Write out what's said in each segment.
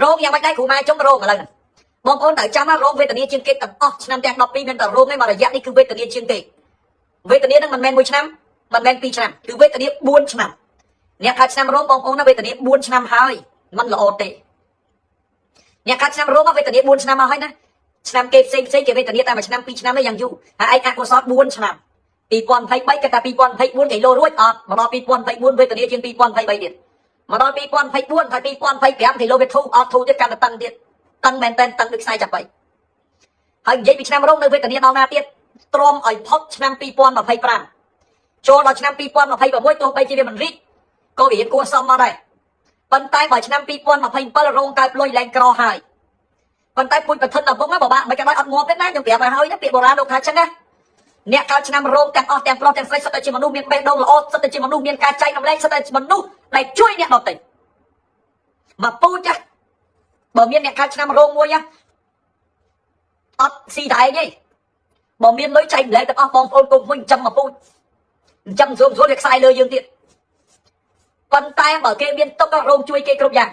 រោងយ៉ាងម៉េចដែរគ្រូម៉ែជុំរោងឥឡូវហ្នឹងបងប្អូនត្រូវចាំណារោងវេទនាជាងគេទាំងអស់ឆ្នាំទាំង12មានតែរោងឯងមករយៈនេះគឺវេទនាជាងគេវេទនាហ្នឹងមិនមែន1ឆ្នាំមិនមែន2ឆ្នាំគឺវេទនា4ឆ្នាំអ្នកកើតឆ្នាំរោងបងប្អូនណាវេទនា4ឆ្នាំហើយมันល្អទេអ្នកកើតឆ្នាំរោងវេទនា4ឆ្នាំមកហើយណាឆ្នាំគេផ្សេងផ្សេងគេវេទនាតែ1ឆ្នាំ2ឆ្នាំទេយ៉ាងយូរហើយឯងអកុសល4ឆ្នាំ2023គេថា2024គេលោរួចអត់មកដល់2024វេទនាជាង2023ទៀតមកដល់2024ហើយ2025គេលោវាធូរអត់ធូរទៀតកាន់តែតឹងទៀតតឹងមែនតែនតឹងដូចខ្សែចាប់បីហើយនិយាយពីឆ្នាំរោងនៅវេទនាដល់ណាទៀតទ្រាំឲ្យផុតឆ្នាំ2025ចូលដល់ឆ្នាំ2026ទោះបីជាវាមិនរីកក៏វារៀងគួរសមមកដែរប៉ុន្តែបើឆ្នាំ2027រោងកើតលុយឡើងក្រហើយប៉ុន្តែពុជប្រធិនដល់ពុកណាបបាក់មិនក៏ដោយអត់ងាប់ទេណាខ្ញុំប្រាប់ឲ្យហើយណាពាក្យបុរាណលោកថាចឹងណាអ្នកកើតឆ្នាំរោងទាំងអស់ទាំងប្រុសទាំងស្រីសុទ្ធតែជាមនុស្សមានបេះដូងល្អសុទ្ធតែជាមនុស្សមានការចែករំលែកសុទ្ធតែជាមនុស្សដែលជួយអ្នកដទៃមកពូជបើមានអ្នកកើតឆ្នាំរោងមួយអត់ស៊ីតែឯងទេបើមានលុយចែកម្លែកទាំងអស់បងប្អូនគុំមួយចិញ្ចឹមមកពូជចិញ្ចឹមស្រួលស្រួលវាខ្សែលើយើងទៀតប៉ុន្តែបើគេមានទុករោងជួយគេគ្រប់យ៉ាង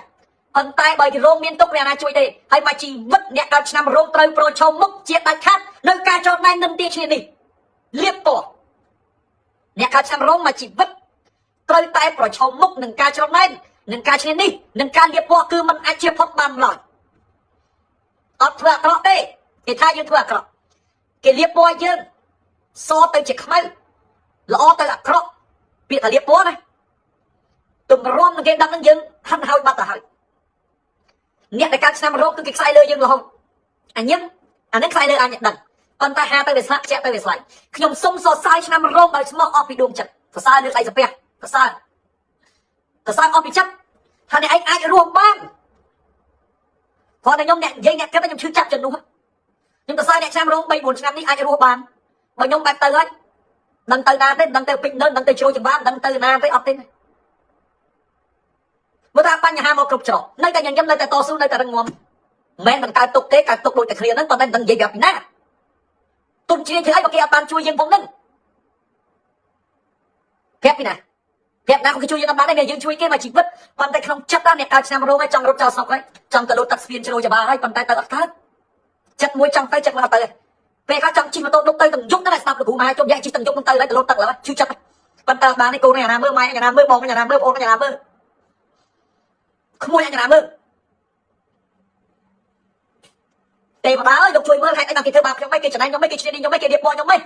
ប៉ុន្តែបើគេរោងមានទុកអ្នកណាជួយទេហើយមកជីវិតអ្នកកើតឆ្នាំរោងត្រូវប្រឈមមុខជាដាច់ខាតនៅការចោទណែននិន្ទាឈ្នានេះលៀបពណ៌អ្នកកើតឆ្នាំរោងមកជីវិតត្រូវតែប្រឈមមុខនឹងការច្រណែននឹងការឈ្នានេះនឹងការលៀបពណ៌គឺมันអាចជាផុតបានឡើយអត់ធ្វើអាក្រក់ទេគេថាយើងធ្វើអាក្រក់គេលៀបពណ៌យើងសទៅជាខ្មៅល្អទៅអាក្រក់ពាក្យថាលៀបពណ៌ណាទម្រាំនឹងគេដឹងនឹងយើងហិនហើយបាត់ទៅហើយអ្នកដែលកើតឆ្នាំរោគគឺគេខ្សែលើយើងរហូតអញញឹមអានឹងខ្សែលើអញដឹងប៉ុន្តែហាទៅវាស្លាក់ខ្ជាក់ទៅវាស្លាយខ្ញុំសុំសរសើរឆ្នាំរោងដោយស្មោះអស់ពីដួងចិត្តសរសើរលើដៃសាពះសរសើរសរសើរអស់ពីចិត្តថាអ្នកឯងអាចរស់បានព្រោះតែខ្ញុំអ្នកនិយាយអ្នកគិតខ្ញុំឈឺចាប់ជំនួសខ្ញុំសរសើរអ្នកឆ្នាំរោង3 4ឆ្នាំនេះអាចរស់បានបើខ្ញុំបែបទៅហើយដឹងទៅណាទេដឹងទៅពេញនៅដឹងទៅជ្រោយចង្វាដឹងទៅណាទេអត់ទេមើលថាបញ្ហាមកគ្រប់ច្រកនៅតែញញឹមនៅតែតស៊ូនៅតែរឹងមាំមិនមិនកើតទុកទេកើតទុកដូចតែគ្នាហ្នឹងប៉ុន្តែមិនដឹងនិយាយប្រាប់ពីណាទុំជ្រាយធ្វើអីបើគេអត់បានជួយយើងផងហ្នឹងប្រាប់ពីណាប្រាប់ណាគេជួយយើងអត់បានទេមានយើងជួយគេមកជីវិតប៉ុន្តែក្នុងចិត្តអ្នកកើតឆ្នាំរោងហើយចង់រត់ចោលស្រុកហើយចង់ទៅលូតទឹកស្ពានជ្រោយចបាហើយប៉ុន្តែទៅអត់កើតចិត្តមួយចង់ទៅចិត្តមួយអត់ទៅពេលខ្លះចង់ជិះម៉ូតូដុកទៅទាំងយប់ហ្នឹងស្ដាប់លោកគ្រូម៉ែជុំយ៉ាជិះទាំងយប់ហ្នឹងទៅហើយទៅលូតទឹកឡើយឈឺចិត្តប៉ុន្តែបាននេះកូននេះអាណាមើលម៉ែអាណាមើលបងអាណាមើលបងអាណាមើលក្មួយអាណាមើលទេវតាអើយលោកជួយមើលហេតុអីបានគេធ្វើបាបខ្ញុំមិនគេចំណែនខ្ញុំមិនគេឈ្នានីខ្ញុំមិនគេរៀបពណ៌ខ្ញុំមិន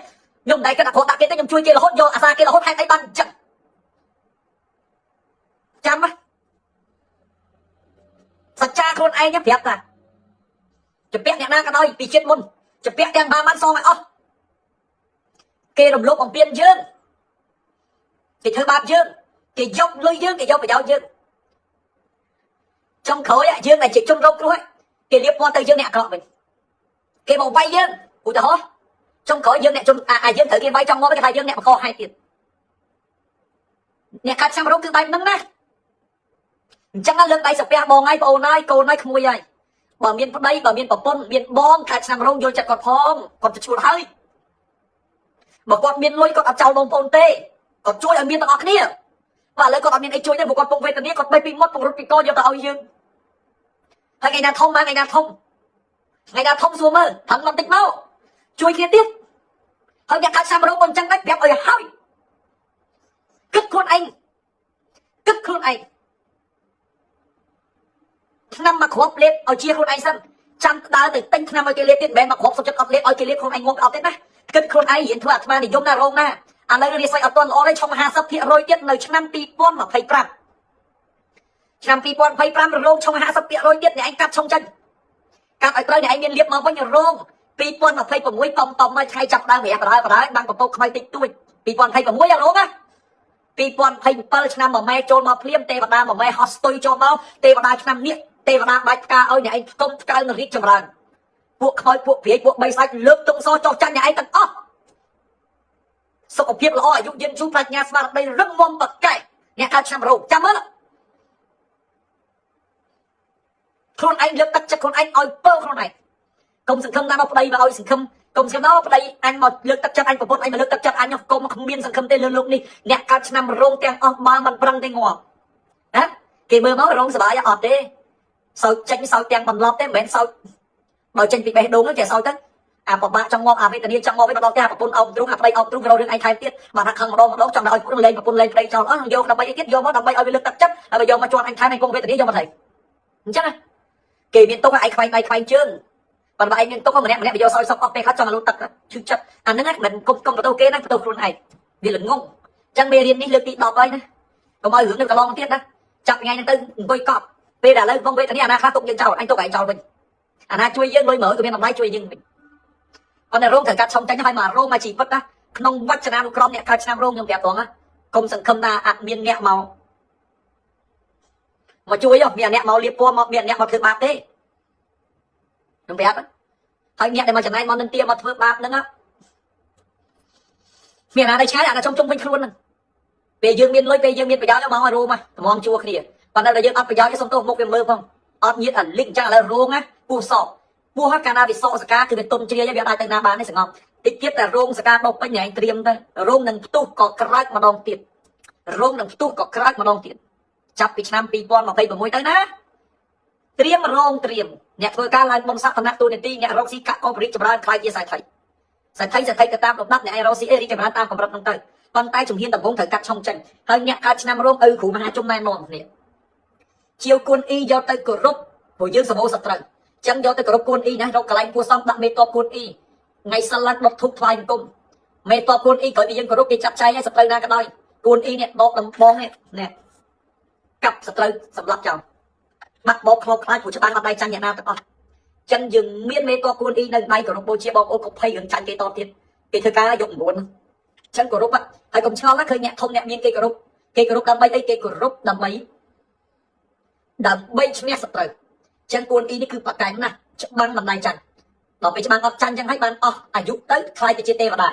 ខ្ញុំមិនដែលគិតអាក្រក់ដាក់គេទេខ្ញុំជួយគេរហូតយកអាសាគេរហូតហេតុអីបានអញ្ចឹងចាំណាសច្ចាខ្លួនឯងប្រាប់ថាជំពាក់អ្នកណាក៏ដោយពីជាតិមុនជំពាក់ទាំងបានបានសងឲ្យអស់គេរំលោភបំពានយើងគេធ្វើបាបយើងគេយកលុយយើងគេយកប្រយោជន៍យើងចុងក្រោយយើងដែលជាជនរងគ្រោះគេលៀបពណ៌ទៅយើងអ្នកអាក្រក់វិញគេមកវាយយើងឧទាហរណ៍ចុងក្រោយយើងអ្នកជនអាយើងត្រូវគេវាយចង់ងាប់គេថាយើងអ្នកបកហេតុទៀតអ្នកកាត់ឆ្នាំរោគគឺបែបហ្នឹងណាអញ្ចឹងលើកដៃសាពះបងហើយប្អូនហើយកូនហើយក្មួយហើយបើមានប្តីបើមានប្រពន្ធមានបងកាត់ឆ្នាំរោងយល់ចិត្តគាត់ផងគាត់ទៅឈួតហើយបើគាត់មានលុយគាត់អត់ចោលបងប្អូនទេគាត់ជួយឲ្យមានទាំងអស់គ្នាបាទឥឡូវគាត់អត់មានអីជួយទេព្រោះគាត់ពងវេទនាគាត់បេះពីមាត់ពងរត់ពីកយកទៅឲ្យយើងហើយថ្ងៃណាធំមកថ្ងៃណាធំថ្ងៃណាធំសួរមើលថឹងបន្តិចមកជួយគ្នាទៀតហើយអ្នកកាត់ឆ្នាំរោងមិនអញ្ចឹងដែរប្រាប់ឲ្យហើយគិតខ្លួនឯងគិតខ្លួនឯងឆ្នាំមកគ្រាប់លេបឲ្យជាខ្លួនឯងសិនចាំដើរទៅទិញឆ្នាំឲ្យគេលេបទៀតមិនមែនមកគ្រាប់សុខចិត្តអត់លេបឲ្យគេលេបខ្លួនឯងងំអត់ទេណាគិតខ្លួនឯងរៀនធ្វើអាត្មានិយមណារោងណាឥឡូវរាសីអត់ទាន់ល្អទេឆុង50%ទៀតនៅឆ្នាំ2025ឆ្នាំ2025រោងឆុង50%ទៀតអ្នកឯងកាត់ឆុងចេញកាត់ឲ្យត្រូវអ្នកឯងមានលៀបមកវិញរោង2026តំតំមកថ្ងៃចាប់ដើមរះបដើបដើបាំងពពកខ្មៅតិចតួច2026អារោងណា2027ឆ្នាំមួយម៉ែចូលមកភ្លាមទេវតាមួយម៉ែហោះស្ទុយចូលមកទេវតាឆ្នាំនេះទេវតាបាច់ផ្កាឲ្យអ្នកឯងផ្គុំផ្កើងរីកចម្រើនពួកខ្មោចពួកព្រាយពួកបីសាច់លើកទុំសចុះចាញ់អ្នកឯងទាំងអស់សុខភាពល្អអាយុយឺនយូរប្រាជ្ញាស្មារតីរឹងមាំបកែអ្នកកើតឆ្នាំរោងចាំមើលខ្លួនឯងលើកទឹកចិត្តខ្លួនឯងឲ្យពើខ្លួនឯងកុំសង្ឃឹមណាមកប្តីមកឲ្យសង្ឃឹមកុំសង្ឃឹមណាប្តីអញមកលើកទឹកចិត្តអញប្រពន្ធអញមកលើកទឹកចិត្តអញកុំគ្មានសង្ឃឹមទេលើលោកនេះអ្នកកើតឆ្នាំរោងទាំងអស់បើមិនប្រឹងទេងាប់ណាគេមើលមករោងសบายអត់ទេ សោចចេញសោចទាំងបន្លប់ទេមិនមែនសោចបើចេញពីបេះដូងហ្នឹងចេះសោចទៅអាបបាក់ចង់ងាប់អាវេទនាចង់ងាប់វិញមកដល់ផ្ទះប្រពន្ធអោបទ្រូងអាប្តីអោបទ្រូងរករឿងឯងថែមទៀតបាទថាខឹងម្ដងម្ដងចង់តែឲ្យពួកលេងប្រពន្ធលេងប្តីចោលអស់យកដើម្បីអីទៀតយកមកដើម្បីឲ្យវាលើកទឹកចិត្តហើយយកមកជន់អញថែមឯងគង់វេទនាយកមកថៃអញ្ចឹងគេមានទុកឯងខ្វែងដៃខ្វែងជើងប៉ុន្តែឯងមានទុកម្នាក់ម្នាក់យកសោយសុកអស់ពេលខ្លះចង់ឲ្យលូទឹកឈឺចិត្តអាហ្នឹងមិនកុំកុំបន្ទោសគេណាបន្ទោសខ្លួនឯងវាល្ងងអញ្ចឹងមេរៀននេះលើកទី10ហើយណាកុំឲ្យរឿងនេះកន្លងទៀតណាចាប់ថ្ងៃហ្នឹងទៅអង្គុយកប់ពេលដែលឥឡូវកំពុងវេទនាអាណាខ្លះទុកយើងចោលអញទុកឯងចោលវិញអាណាជួយយើងលុយមើលក៏មានតម្លៃជួយយើងវិញប៉ុន្តែរោងត្រូវកាត់ឆុងចាញ់ហើយមករោងមកជីវិតណាក្នុងវចនានុក្រមអ្នកកើតឆ្នាំរោងខ្ញុំប្រាប់ត្រង់ណាកុំសង្ឃឹមថាអត់មានអ្នកមកមកជួយមានអ្នកមកលៀបពណ៌មកមានអ្នកមកធ្វើបាបទេខ្ញុំប្រាប់ហើយអ្នកដែលមកចំណែនមកនិន្ទាមកធ្វើបាបហ្នឹងមានអាណាដែលឆ្ងាយអាណាជុំជុំវិញខ្លួនហ្នឹងពេលយើងមានលុយពេលយើងមានប្រយោជន៍មកឲ្យរោមត្មងជួគ្នាប៉ុន្តែដល់យើងអត់ប្រយោជន៍សុំទោសមុខវាមើលផងអត់ញាតអាលិចអញ្ចឹងឥឡូវរោងណាពោះសក់ពោះកាលណាវាសក់សកាគឺវាទុំជ្រាយវាអាចទៅណាបានទេសងំតិចទៀតតែរោងសកាដុសពេញឯងត្រៀមទៅរោងនឹងផ្ទុះក៏ក្រើកម្ដងទៀតរោងនឹងផ្ទុះក៏ក្រើកម្ដងទៀតចាប់ពីឆ្នាំ2026ទៅណាត្រៀមរោងត្រៀមអ្នកធ្វើការឡើងបុណ្យស័ក្តិឋានៈទូនាទីអ្នករកស៊ីកាក់ក៏រីកចម្រើនខ្លាយជាសេដ្ឋីសេដ្ឋីសេដ្ឋីទៅតាមលំដាប់អ្នកឯងរកស៊ីអីរីកចម្រើនតាមកម្រិតនោះទៅប៉ុន្តែជំហានដំបូងត្រូវកាត់ឆុងចេញហើយអ្នកកើតឆ្នាំរោងឪគ្រូមហាជនណែនាំនេះជាវគុណអ៊ីយកទៅគោរពព្រោះយើងសម្បូរសត្រូវចឹងយកទៅគោរពគុណអ៊ីណារកកន្លែងគួសមដាក់មេតបគុណអ៊ីថ្ងៃសិលឡើងដុតធូបថ្វាយបង្គំមេតបគុណអ៊ីក្រោយពីយើងគោរពគេចាត់ចែងឲ្យសត្រូវណាក៏ដោយគុណអ៊ីនេះដកដំបងនេះនេះកាប់សត្រូវសម្លាប់ចោលបាក់បោកខ្លោចខ្លាចព្រោះច្បាំងអត់ដៃចាញ់អ្នកណាទាំងអស់ចឹងយើងមានមេតបគុណអ៊ីនៅដៃគោរពបូជាបងអូនកុំភ័យរឿងចាញ់គេតទៀតគេធ្វើការយក9ចឹងគោរពហើយកុំឆ្ងល់ណាឃើញអ្នកធំអ្នកមានគេគោរពគេគោរពដើម្បីអីគេគោរពដើម្បីដើម្បីឈ្នះសត្រូវចឹងគួនអ៊ីនេះគឺប្រកែកណាស់ច្បាំងមិនដៃចាញ់ដល់ពេលច្បាំងអត់ចាញ់ចឹងហើយបានអស់អាយុទៅខ្លាយទៅជាទេវតា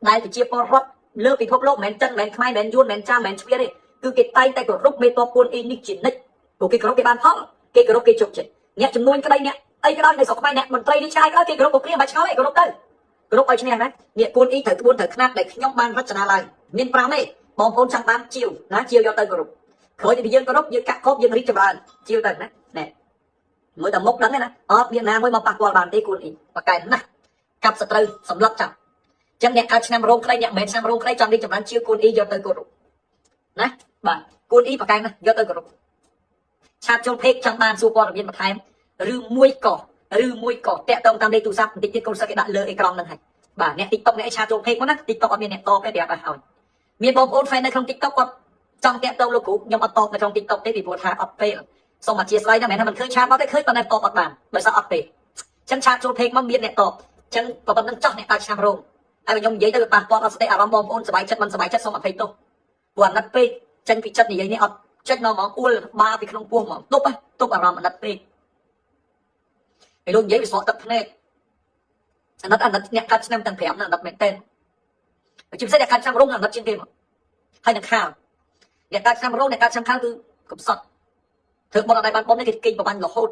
ដែលប្រជាពលរដ្ឋលើពិភពលោកមិនមែនចិនមិនមែនខ្មែរមិនមែនយួនមិនមែនចាមមិនមែនជ្វាទេគឺគេតែងតែគោរពមេតបគួនអ៊ីនេះជានិច្ចព្រោះគេគោរពគេបានផលគេគោរពគេជោគជ័យអ្នកចំនួនក្តីអ្នកអីក៏ដោយនៅស្រុកខ្មែរអ្នកមន្ត្រីនេះឆ្ងាយក៏ដោយគេគោរពពួកគ្នាមិនបាច់ឆ្ងល់ទេគោរពទៅគោរពឲ្យឈ្នះណានេះគួនអ៊ីត្រូវក្បួនត្រូវខ្នាតដែលខ្ញុំបានរចនាឡើងមាន5ទេបងប្អូនចង់បានជាវណាជាវយកទៅគោរពក្រោយពីយើងគោរពយើងកាក់កបយើងរីកចម្រើនជាវទៅណាណែមើលតែមុខដឹងទេណាអត់មានណាមួយមកប៉ះពាល់បានទេគួនអ៊ីប៉កែណាស់កាប់សត្រូវសម្លាប់ចាំចឹងអ្នកកើតឆ្នាំរោងក្តីអ្នកមិនមែនឆ្នាំរោងក្តីចង់រីកចម្រើនជាវគួនអ៊ីយកទៅគោរពណាបាទគួនអ៊ីប៉កែណាស់យកទៅគោរព chat ចូល page ចង់បានសួរព័ត៌មានបន្ថែមឬមួយក៏ឬមួយក៏តាក់ទងតាមលេខទូរស័ព្ទបន្តិចទៀតកូនសិស្សគេដាក់លើអេក្រង់ហ្នឹងហើយបាទអ្នក TikTok អ្នក chat ចូល page មកណា TikTok អត់មានអ្នកតបទេប្រាប់ឲ្យមានបងប្អូន fan នៅក្នុង TikTok គាត់ចង់តាក់ទងលោកគ្រូខ្ញុំអត់តបនៅក្នុង TikTok ទេពីព្រោះថាអត់ពេលសូមអធិស្ឋានណាមិនមែនថាមិនឃើញ chat មកទេឃើញប៉ុន្តែតបអត់បានដោយសារអត់ពេលអញ្ចឹង chat ចូល page មកមានអ្នកតបអញ្ចឹងប៉ុណ្្នឹងចោះអ្នកកើតឆ្នាំរោងហើយខ្ញុំនិយាយទៅវាប៉ះពាល់ដល់សតិអារម្មណ៍បងប្អូនសប្បាយចិត្តមិនសប្បាយចិត្តសូមអភ័យទោសព្រោះអាណិតពេកចេញពីចិត្តនិយាយនេះអត់ចេញមកហ្មងអួលបាពីក្នុងពោះហ្មងទប់ទប់អារម្មណ៍អាណិតពេកពេលលោកនិយាយវាស្រក់ទឹកភ្នែកអាណិតអាណិតអ្នកកាត់ឆ្នាំទាំង5ណាអាណិតមែនតើជាពិសេសអ្នកកាត់ឆ្នាំរោងអាណិតជាងគេមកហើយនឹងខាលអ្នកកាត់ឆ្នាំរោងអ្នកកាត់ឆ្នាំខាលគឺកំសត់ធ្វើបុណ្យអត់ได้បានបុណ្យនេះគេគេងប្របាញ់រហូត